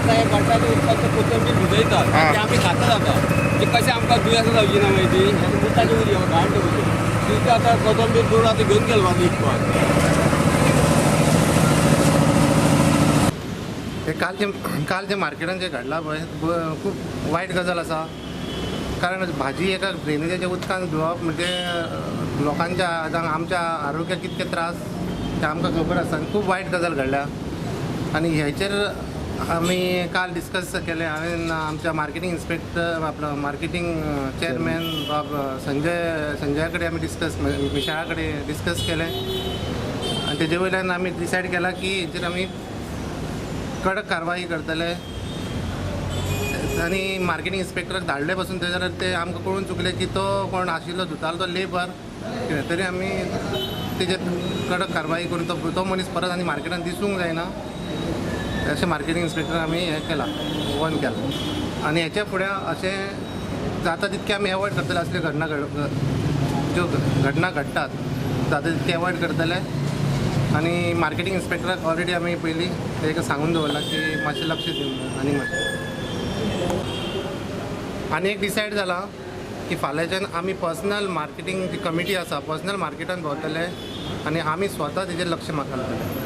आतां हें गटाराचें उदकान ते कोथंबीर भिजयतात ते आमी खातात आतां. ते कशें आमकां दुयेंसां जावची ना मागीर ती हें उदकाचें उदक घाण तें उदक ती आतां कोथंबीर करून आतां घेवन गेलो म्हाका विकपाक. हे काल जे मार्केटान जें घडलां पळय, खूब वायट गजाल आसा. कारण भाजी एका ड्रेनेजाच्या उदकान धुवप म्हणजे लोकांच्या जावं आमच्या आरोग्याक कितके त्रास ते आमकां खबर आसा. आनी खूब वायट गजाल घडल्या आनी हेचेर आमी काल डिस्कस केलें. हांवें आमच्या मार्केटींग इन्स्पेक्टर आपलो मार्केटींग चेअरमॅन बाब संजया कडेन आमी डिस्कस, मिशाळा कडेन डिस्कस केलें आनी तेजे वयल्यान आमी डिसायड केलां की हेचेर आमी कडक कारवाई करतले. आनी मार्केटींग इन्स्पेक्टराक धाडले पासून ते जाल्यार ते आमकां कळून चुकलें की तो कोण आशिल्लो धुतालो तो लेबर कितें तरी आमी तेजेर कडक कारवाई करून तो मनीस परत आनी मार्केटान दिसूंक जायना अशें मार्केटींग इन्स्पेक्टर आमी हें केलां, वॉर्न केलां. आनी हेच्या फुडें अशें जाता तितकें आमी एवॉयड करतले असल्यो घटना ज्यो घटना घडटात जाता तितकें एवॉयड करतले. आनी मार्केटींग इन्स्पेक्टराक ऑलरेडी आमी पयलीं ताका सांगून दवरलां की मातशें लक्ष दिवन. आनी मातशें आनी एक डिसायड जालां की फाल्यांच्यान आमी पर्सनल मार्केटींग जी कमिटी आसा पर्सनल मार्केटान भोंवतले आनी आमी स्वता तेजेर लक्ष घालतले.